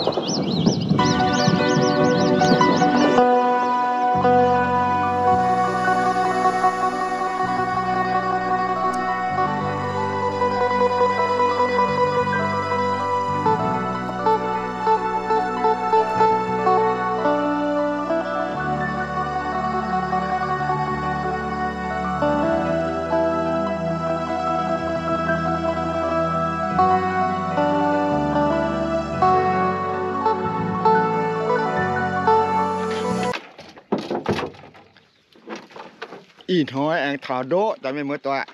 Ih hnoi aengx taux ndoqv daaih, mienh muoz-doic.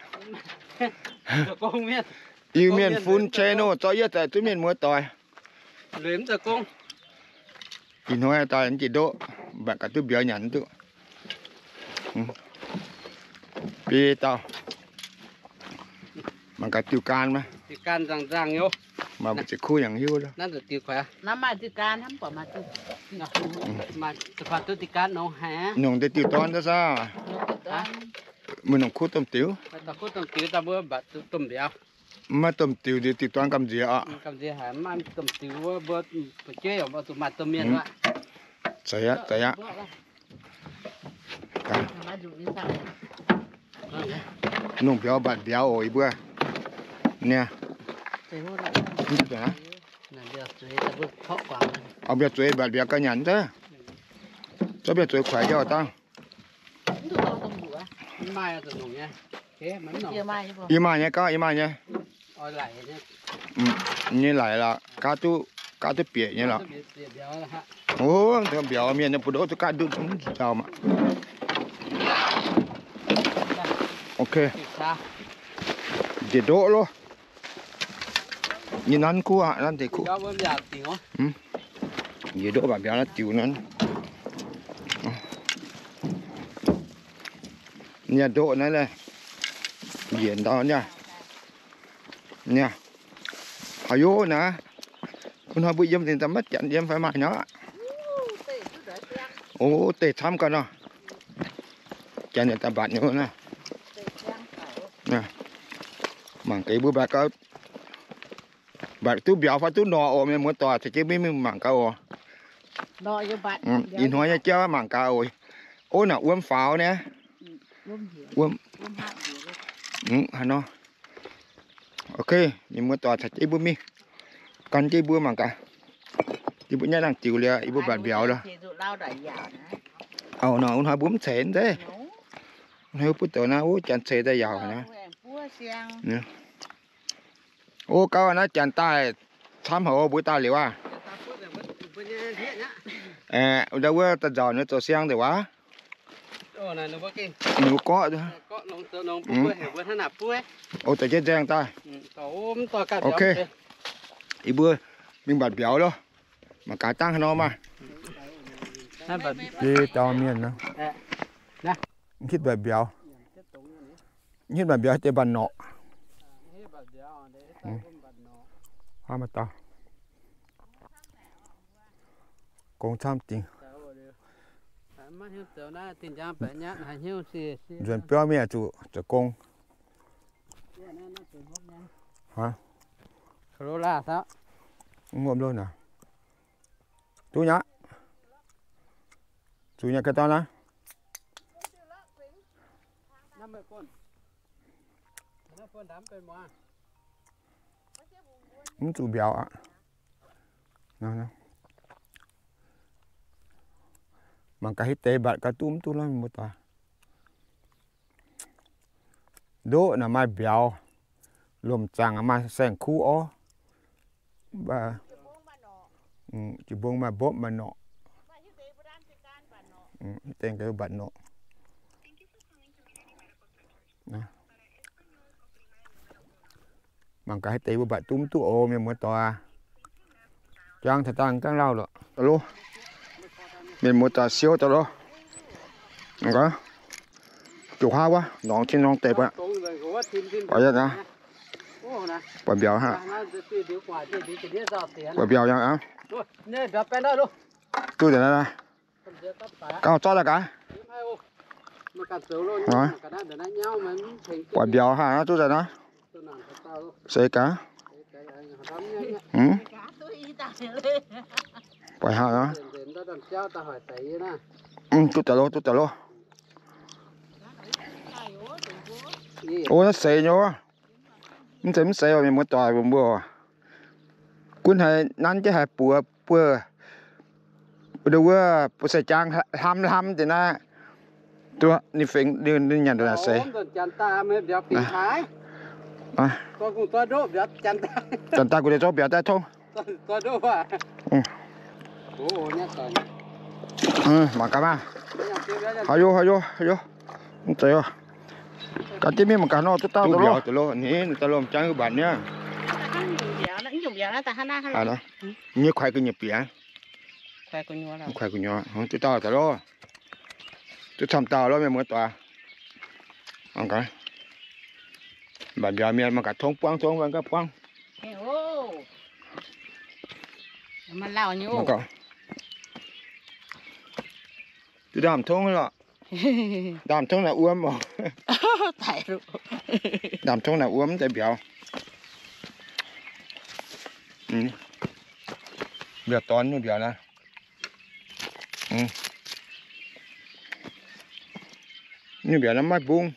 Iu-Mienh Fun channel zorqv yie daaih duqv mienh muoz-doic. Ih hnoi daaih njiec ndoqv, mangc gaax duqv mbiauz nyanc duqv. Biei dauh mangc gaax diuh gaan maiv? Maaih mbu'ziex kuv yangh hiuv. Nongc deix diuh dorn daaih saah? Meih nongc kuv domh diuh? Maiv domh diuh, diuh dorn gamh nziex oc. Zeiz aqv, zeiz aqv. Nongc mbiauz mbatc mbiauz oc, yie mbuo. Niaa. Oix mbiauz zueiz mbatc mbiauz gauh nyanc daaih. Zorqv mbiauz zueiz kuaix jienv oc dangh. Yie maaih nyei, gauh yie maaih nyei. Nyei laic lorqc, gaav duqv, gaav duqv bieqc nyei lorqc. O, mbiauz mienh nyei buoz-ndoqv duqv gaav duqv nzauh maah. Ok. Njiec ndoqv loh. Nyei nanv kuv aqv, nanv deix kuv. Njiec ndoqv mbatc mbiauz naaiv diuh nanv. Niaa ndoqv naaiv le. Njiec ndau niaa. Niaa. Haaix yoc naaiv. Wuov hnoi mbuo yiem dingc daaih maiv janx yiem fai maaih nyei aqv. O, deic camv gau nor. Janx yaac daaih mbatc nyei naaiv. Mangc gaax mbuo mbatc gau. Mbatc duqv mbiauz fai duqv norqc oc, mienh muoz-doic, caux jienv mbuo mingh mangc gaax oc. Ih hnoi nyei jauv mangc gaax oc. Ov, naaic wuom faaux niaa. Wuom. Haaix nor. Ok, mienh muoz-doic, caux jienv mbuo mingh. Gan jienv mbuo mangc gaax. Yie mbuo nyaiv nangh diuh liuz, yie mbuo mbatc mbiauz loh. Auv, nor wuov hnoi mbuo mv ceix nzeiv. Wuov hnoi mbuo douz naaiv, wuov janx ceix daaih yaauc naaiv. O, gauh naaiv janx daaih camv haic, mbuo daaih liuz aqv. Aeqv, ndau wuov daaih nzauc ninh zoux siang deix waac. Ninh gorqv. O, da'jienv nzaeng daaih. Ok, yie mbuo mingh mbatc mbiauz loh. Mangc gaax dangh haaix nor maah. Biei dauh mienh nor. Hitv mbatc mbiauz. Hitv mbatc mbiauz deix mbatc norqc. Huaav maaih dauh. Gong camv dingh. Nzuonx biauv mingh zuqc zoux gong. Hmuangv lov naaic. Duqv nyei aqv. Zuqc nyei ga'dauh naaiv. Mv zuqc mbiauz aqv. Mangc gaax hitv deix mbatc gaax duqv mv duqv lorqc, mienh muoz-doic. Ndoqv naaic maaih mbiauz, lomc zaangc maaih saeng-kuv orv. Jiex mbong maaih mbopv maaih norqc. Hitv deix mbatc norqc. Mangc gaax hitv deix mbuo mbatc duqv mv duqv oc, mienh muoz-doic. Jangv taux dangh gaengh lauh loh. Mienh muoz-doic siou daaih loh. Juqc huaav wuov, norngx tin norngx deix buatc. Buatc mbiauz hnangv. Buatc mbiauz yangh aqv. Duqv nzengc naaiv. Gauh zorqv daaih gaax. Buatc mbiauz hnangv duqv nzengc naaiv. Seix gaax. Buatc haaix nor? Duqv daaih loh, duqv daaih loh. O, naaiv seix nyei wuov. Mv zeiz mv seix, mienh muoz-doic mbuo. Gunv haiz nanv jienv haiz buoz buo, wuov buo sai-jaang hlamv hlamv deix naaiv. Duqv ninh fingx ninh nyanc ndongc naaic seix. Janx daaih gu'nguaaic zorqv mbiauz daaih tongv. Mangc gaax maah. Haaix yo, haaix yo, haaix yo. Mv zeiz oc. Gaax jienv mingh mangc gaax nor, duqv dauh daaih loh. Ninh daaih loh jangv mbatc niaa. Nyei kuaix gu'nyuoz bieqc. Kuaix gu'nyuoz, duqv dauh daaih loh. Duqv camv dauh loh, mienh muoz-doic. Mangc gaax. Mbatc mbiauz mienh mangc gaax tongv buangv, tongv mangc gaax buangv. Mangc gaax. Duqv ndaamv tongv lorqc. Ndaamv tongv naaic wuom oc. Ndaamv tongv naaic wuom mv deix mbiauz. Mbiauz dorn nyei mbiauz naaiv. Nyei mbiauz naaiv maiv mbungv,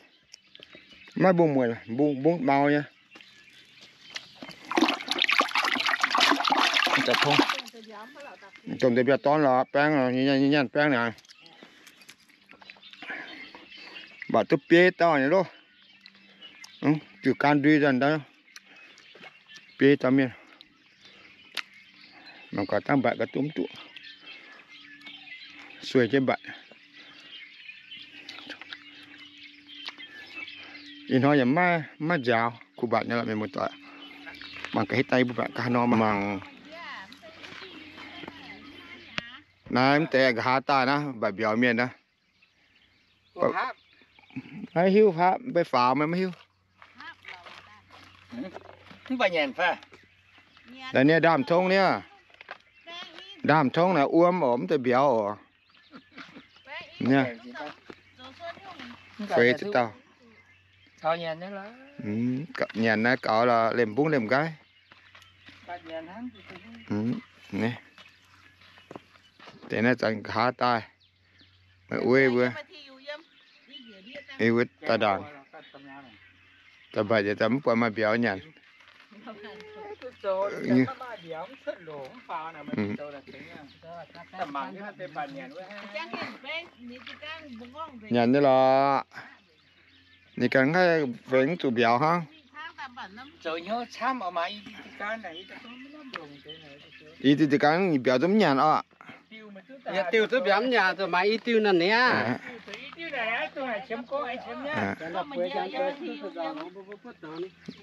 maiv mbungv mueic, mbungv, mbungv mau nyei. Domh deix mbiauz dorn lorqc, baeng, nyanc baeng naaic. Mbatc duqv biei dauh nyei loh. Diuh gaan ndui daaih ndau, biei dauh mienh. Mangc gaax dangh mbatc gaax duqv mv duqv. Sueih jienv mbatc. Ih hnoi yaac maiv nziaaux, kuh mbatc nyei lorqc mienh muoz-doic. Mangc gaax hitv daaih mbuo mbatc gaax haaix nor mangc. Naaiv mv deix nqa'haav daaih naaiv mbatc mbiauz mienh naaiv. Maiv hiuv hapv, mv bei faaux maiv hiuv. Naaiv nie ndaamv tongv nie. Ndaamv tongv naaic wuom oc, mv deix mbiauz oc. Nie. Feix ziepc dauh. Nyanc naaiv gaux lorqc, lemh mbungv lemh nqaiv. Deix naaiv zanc nqa'haav daaih. Uix mbuo, uix mbuo daaih ndaangc. Daaih mbatc yietc zanc mv buatc maaih mbiauz nyanc. Nyanc nyei lorqc. Ninh ganh haih fengx zuqc mbiauz hnangv. I diuh ganh mbiauz zungv mv nyanc oc. Diuh zungv mbiauz mv nyanc, zuqc maaiz i diuh naaiv niaa.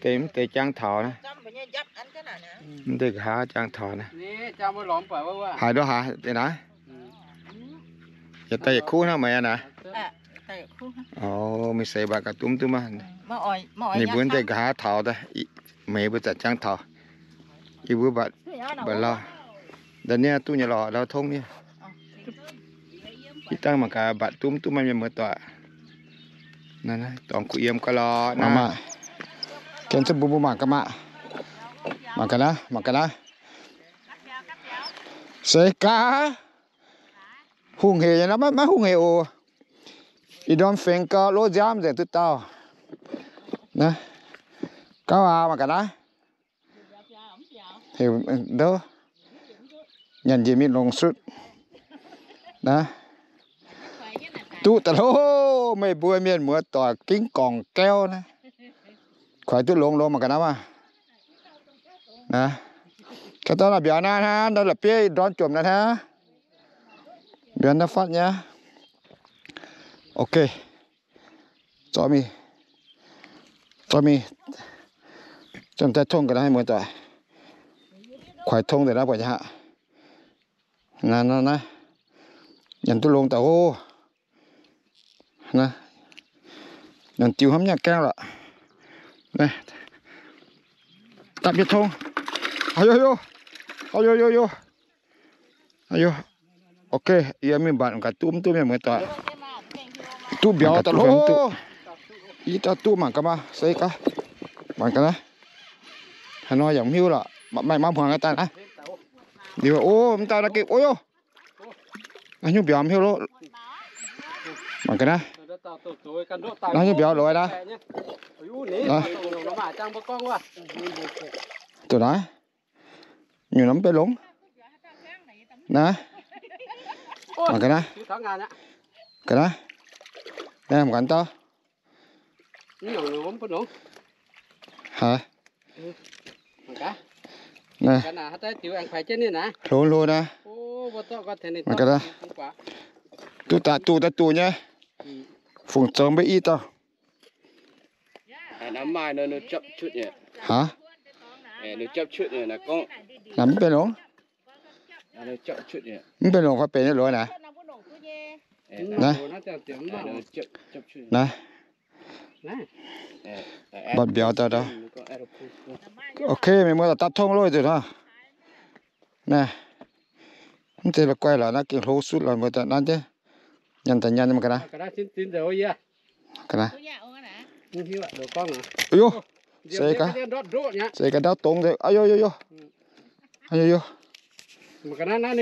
Deix mv deix jaang taux naaiv. Mv deix nqa'haav jaang taux naaiv. Haaix ndau haaix deix naaiv? Yietc daaih yietc kuv hnangv meih naaiv. Oc, mingh seix mbatc gaax duqv mv duqv maah. Ninh mbuo deix nqa'haav taux daaih, meih mbuo zanc jaang taux. Yie mbuo mbatc, mbatc lauh. Ndau niaa duqv nyei lorqc, ndau tongv niaa. Ih dangh mangc gaax mbatc duqv mv duqv maah, mienh muoz-doic. Naaiv, naaiv dorngx kuh yiem gaax lorqc naaiv. Gengh zungv mbuo mbuo mangc gaax maah. Mangc gaax naaiv, mangc gaax naaiv. Seix gaax. Hungh hec nyei nor, maiv, maiv hungh hec oc. Ih ndorm fengx gau, lov nziaamv nzengc duqv dauh. Naaiv, gauv aqv, mangc gaax naaiv. Heuc ndouv. Nyanc njiec mingh longc sutv. Naaiv, duqv daaih loh, meih mbuo mienh muoz-doic gengh gorngc gauv naaiv. Kuaix duqv longx longx mangc gaax naaiv maah. Naaiv, ga'dauh naaiv mbiauz naaiv hnangv, naaiv la'bieiv ndorn jomc naaiv hnangv. Mbiauz naaiv fatv nyei. Ok. Zorqv mingh, zorqv mingh, zorqv daaih tongv ga'naaiv muoz-doic. Kuaix tongv daaih naaiv buatc nyei aqv. Naaiv, naaiv, naaiv. Nyanc duqv longx daaih oc. Naaiv, nyanc diuh hnamv nyei gaengh lorqc. Naaiv, dapv nyei tongv. Aa yo yo, aa yo yo yo. Aa yo. Ok, yie mingh mbatc gaax duqv mv duqv mienh muoz-doic. Duqv mbiauz daaih loh. Yie daaih duqv mangc gaax maah, se gaax. Mangc gaax naaiv. Haaix nor yaac mv hiuv lorqc. Maaih, maaih hmuangx daaih naaiv. Liuz, o, mv dauh naaiv gengh, o, naaiv hnyouv mbiauz mv hiuv loh. Mangc ga'naaiv. Naaiv hnyouv mbiauz loz naaiv. Dongh naaiv. Nyungc naaiv mv benx longx. Naaiv. Mangc ga'naaiv. Ga'naaiv. Naaiv mangc ga'naaiv dauh. Haiz. Hlo hlo naaiv. Mangc ga'naaiv. Duqv daaih duqv daaih duqv nyei. Fungc zoux mbuo i dauh. Hnangv. Naaiv mv benx longx. Mv benx longx fai benx nyei loz naaiv. Naaiv. Naaiv. Mbatc mbiauz dauh dauh. Ok, meih muoz-doic, daaih tongv loh nzunc hnangv. Naaiv. Mv zeiz la'guaih lorqc, naaiv gengh hlo sutv lorqc, muoz-doic, naaiv jienv. Nyanc daaih nyanc mangc ga'naaiv. Aiyo, se ga'ndauv dongz nzengc. Aiyo, yo, yo. Aiyo, yo.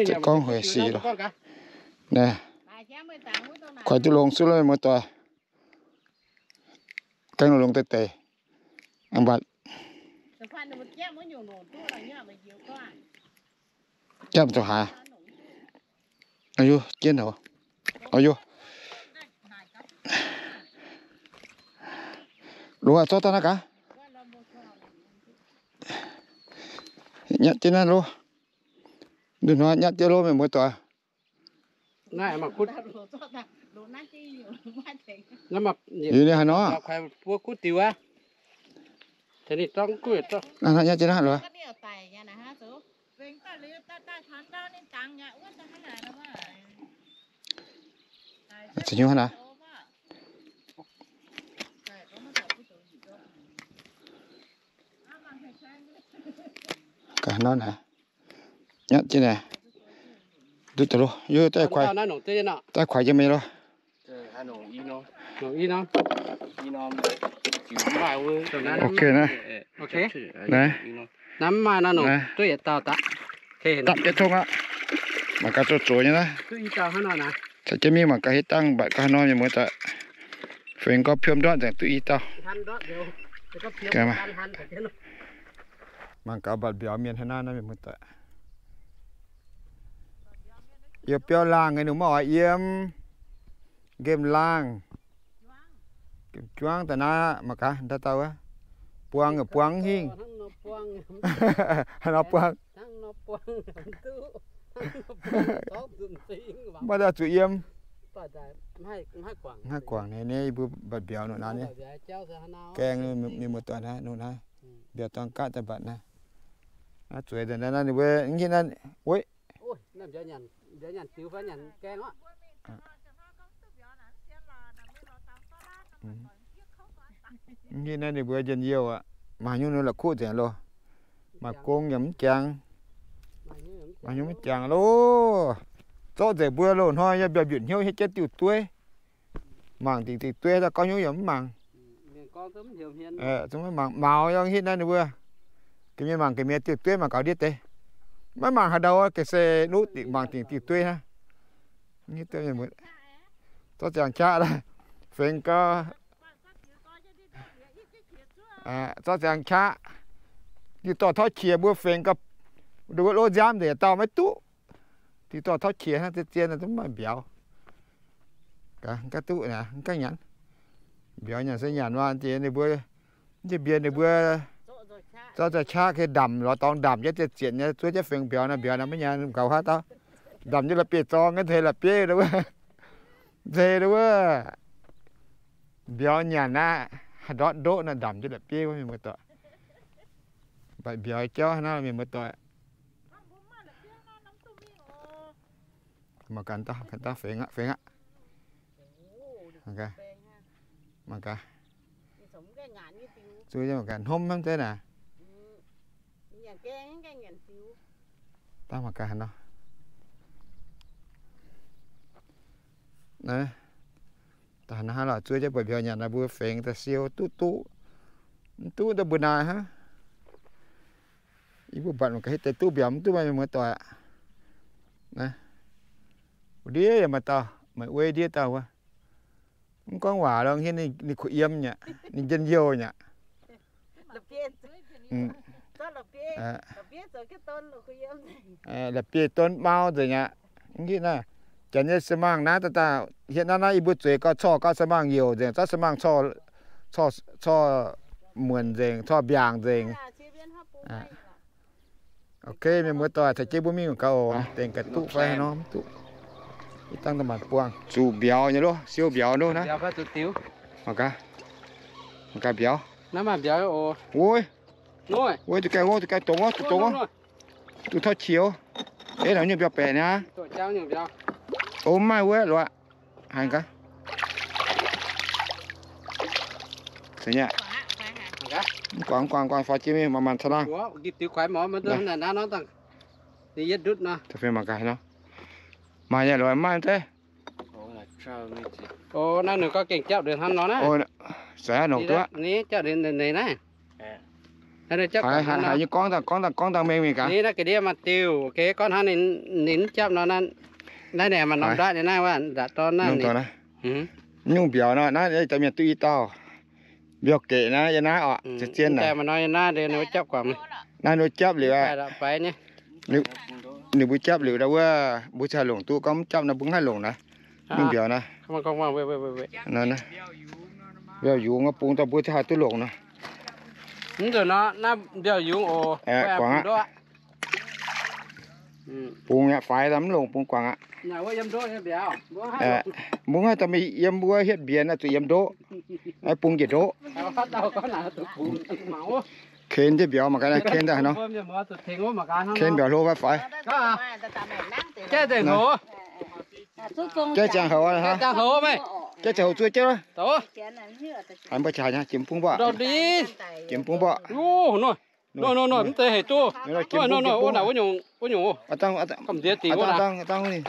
Za'gengh hueic sic loh. Naaiv. Kuaaiv duqv longx sutv loh, muoz-doic. Gaengh longx deix deix. A'mbaac. Japv zuqc haaix. Aiyo, jienv haic. Aiyo. Loz zorqv daaih naaiv gaax. Nyatv jienv naaiv loh. Nduqc hnoi nyatv jienv loh, meih muoz-doic. Yie ninh haaix nor? Naaiv nyatv jienv naaiv loh. Ziouc hnyouv hnangv naaiv. Ga'hnangv naaiv. Nyatv jienv naaiv. Duqv daaih loh. Yie daaih kuaix, daaih kuaix jienv meih loh. Ok naaiv. Naaiv mv maaih naaiv nongc duqv yietc dauh daqv. Dapv jienv tongv aqv. Mangc gaax zoux zoux nyei naaiv. Caux jienv mingh mangc gaax hitv dangh mbatc gaax nor, mienh muoz-doic. Fengx gorngv piomv ndortv nzengc duqv i dauh. Mangc gaax mbatc mbiauz mienh haaix naaiv naaiv, mienh muoz-doic. Yiem biauv laangh nyei, ninh mv oix yiem. Nqemh laangh, nqemh juangv daaih naaiv mangc gaax, ndau dauh wuov, buang, buang hingh. Hnangv nor buang. Maiv daaih zuqc yiem. Maiv guangc naaiv, yie mbuo mbatc mbiauz nor naaiv nyei. Gaeng mienh muoz-doic naaiv, nor naaiv, mbiauz dorng gaatv daaih mbatc naaiv. Naaiv zueiz nzengc naaiv, ninh mbuo mv hiuv naaiv, weic. Mv hiuv naaiv ninh mbuo njien-youh aqv. Maaih nyungc ninh la'kuqv nzengc loh. Maaih gong yaac mv jangx. Maaih nyungc mv jangx loh. Zorqv nzengc mbuo loz-hnoi yie mbiauz mbiutc hnyouv hietv jienv diuh dueiv. Mangc dingc diuh dueiv daaih gorngv nyungc yaac mv mangc. Mangc maux yaac mv hiuv naaiv ninh mbuo. Ga'mienh mangc ga'mienh diuh dueiv mangc gaux ndiev deix. Maiv mangc haaix ndau, ga'sie nuqv dingc mangc dingc diuh dueiv hnangv. Zorqv ziangx qaqv, fengx gau. Zorqv ziangx qaqv. Diuh dorh tauv qiex mbuo fengx gau, nduov lov nziaamv nzengc dauh maiv duqv. Diuh dorh tauv qiex hnangv, zien-zien mv maaih mbiauz. Gaax duqv, gaax nyanc. Mbiauz nyanc se nyanc maah, jiex ninh mbuo, mv bieqc mbienv ninh mbuo zorqv za'qaqv geh ndamc lorz dorngx ndamc jienv zietc zienc nyei, zuov jienv fengx mbiauz nor, mbiauz nor maiv nyanc gaux haaix dauh. Ndamc jienv la'bieiv-zorng, nzeic la'bieiv, nzeic wuov. Mbiauz nyanc aqv, haih ndortv ndoqv nor, ndamc jienv la'bieiv wuov, mienh muoz-doic. Mbatc mbiauz jauv hnangv naaiv, mienh muoz-doic. Mangc gaax, gaax fengx aqv, fengx aqv. Mangc gaax. Zuov jienv mangc gaax, hnomv hnamv zeiv naaic. Dangh mangc gaax haaix nor. Dangh haaix nor hnangv lorqc, zuov jienv buatc mbiauz nyanc naaic mbuo fengx daaih siou duqv duqv. Mv duqv daaih mbuo naaic hnangv. Yie mbuo mbatc mangc gaax hitv deix duqv mbiauz mv duqv, mienh muoz-doic. Wuov ndiev yaac maaih dauh, maaih uei ndiev dauh wuov. Mv gorngv waac lorqc, ninh, ninh kuh yiem nyei, ninh njien-youh nyei. La'bieiv-don mau nzengc aqv. Mv hiuv naaiv, janx nyei se maangh naaiv daaih, hietv naaiv naaiv yie mbuo zueiz gau, corc gau se maangh youc nzengc, zorqv se maangh corc, corc muonc nzengc, corc mbiaangc nzengc. Ok, mienh muoz-doic, caux jienv mbuo mingh gaax oc. Dengh gaax duqv fai nor mv duqv. Ih dangh da'maanc buangh. Zuqc mbiauz nyei loh, siou mbiauz loh naaiv. Mangc gaax. Mangc gaax mbiauz. Wuov. Wuov, duqv gaengh wuov, duqv gaengh dongz wuov, duqv dongz wuov. Duqv tauv qiex. Ei, naaiv nyungc mbiauz baeqc niaa. O, mv maaih wuov loh. Haiz gaax. Mv guangc, mv guangc, guangc faaux jiex mingh, mangc mangc caux laangh. Maaih nyei loh, maaih zeiv. Naaiv ninh gorngv gengh japv liuz hnangv nor naaiv. Ninh japv liuz neix naaiv. Haiz nyei gorngv dangh, gorngv dangh, gorngv dangh mengh mingh gaax. Naaiv ga'ndiev maaih diuh, ok, gorngv hnangv ninh mv japv nor, naaiv naaic maaih norm ndaqv nyei naaiv, waac ndaqv dorn naaiv. Nyungc mbiauz nor, naaiv daaih mienh duqv i dauh. Mbiauz geqc naaiv, yiem naaiv oc, zien naaic. Naaiv ninh mbuo japv liuz aqv. Ninh mbuo japv liuz ndau wuov, mbuo ziouc haih longc duqv. Gorngv mv japv nor mbuo mv haih longc naaiv. Nyungc mbiauz naaiv. Mbiauz yungz bung daaih mbuo ziouc haih duqv longc nor. Mv nzunc nor, naaiv mbiauz yungz oc. Guangc aqv. Bungx aqv, faix daaih mv longc, bungx guangc aqv. Mbuo mv haih daaih mingh yiem wuov hietv mbienx, zuqc yiem ndoqv. Bungx njiec ndoqv. Ken jienv mbiauz mangc gaax, ken daaih nor. Ken mbiauz hlo fai faix. Jaiv ziangh houz, jaiv ziangh houz zuov jienv. Haiz mbuo qaqv nyei, jiex bung mbuo. Jiex bung mbuo. Nor, nor, nor, mv zeiz hec duqv. Nor, nor, nor, wuov naaic wuov nyungc, wuov nyungc. Gamh nziex dingc wuov naaic.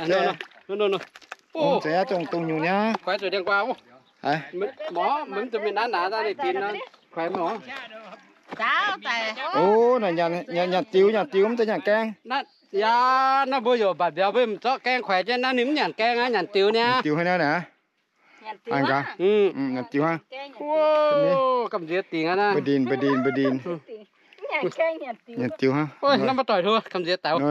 Nor, nor, nor. Mv zeiz aqv, dongh, dongh nyungc nyei. O, naaic nyanc diux, nyanc diux, mv zeiz nyanc gaeng. Yaac naaiv mbuo yaac mbatc mbiauz mbuo zorqv gaeng kuaix jienv naaiv, ninh mv nyanc gaeng aqv, nyanc diux nyei. Nyanc diux hnangv naaiv. Nyanc diux hnangv. Gamh nziex dingc aqv naaiv. Mba'ndin, mba'ndin, mba'ndin. Nyanc diux hnangv. Naaiv mbuo doic hlo, gamh nziex dauz.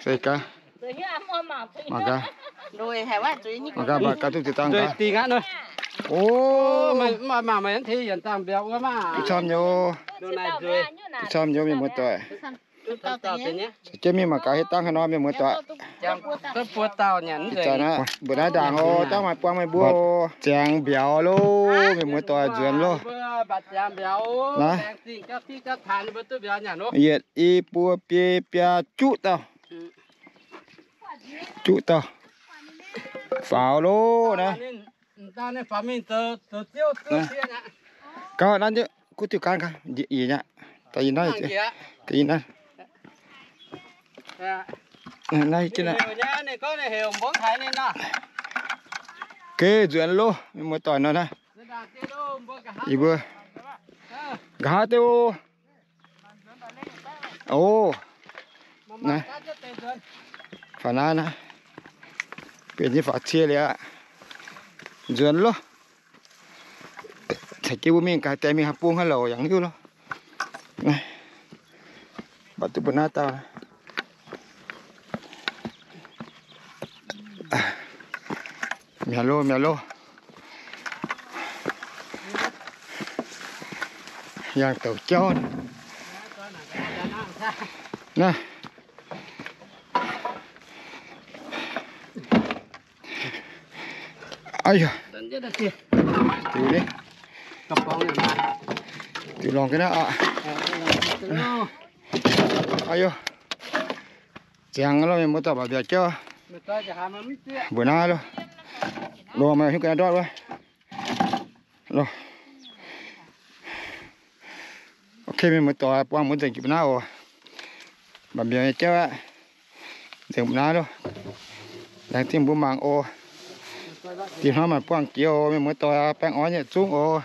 Se gaax. Mangc gaax. Mangc gaax, mangc gaax duqv ziex dangh gaax. O, mangc maaih mv tengx yienc dangh mbiauz wuov maah. Duqv camv nyei o. Duqv camv nyei o, mienh muoz-doic. Caux jienv mingh mangc gaax hietv dangh haaix nor, mienh muoz-doic. Mbuo naaiv ndaangc o, dangh maaih buang meih mbuo o. Ziangx mbiauz loh, mienh muoz-doic, nzuonx loh. Naaiv yietc i buo biei biaa juqv dauh. Juqv dauh. Faaux loh naaiv. Gauh naaiv kuv diuh gaanv gaax, njiec nyei. Daaih yie naaiv, daaih yie naaiv. Naaiv jienv naaiv. Geh nzuonx loh, mienh muoz-doic nor naaiv. Yie mbuo nqa'haav deix o. O, naaiv, faaux naaiv naaiv, benx nyei faaux cie liuz aqv. Nzuonx loh. Caux jienv mbuo mingh gaax, deix mingh haaix bung haaix louc yangh hiuv loh. Mbatc duqv mbuo naaiv dauh. Mi'aqv loh, mi'aqv loh. Yangh douc jauv naaiv. Aiv, diuh ni, diuh longx ga'naaiv aqv. Aiv, ziangx loh, mienh muoz-doic, mbatc mbiauz jauv. Mbuo naaiv loh. Loh, meih hiuv ga'naaiv ndortv wuov. Loh. Ok, mienh muoz-doic, buangh mbuo nzengc jiex mbuo naaiv oc. Mbatc mbiauz nyei jauv aqv. Nzengc mbuo naaiv loh. Laengz zingh mbuo mangc oc. Diex hnoi maaih buangh jiex oc, mienh muoz-doic, baengh orn yietc zungv oc.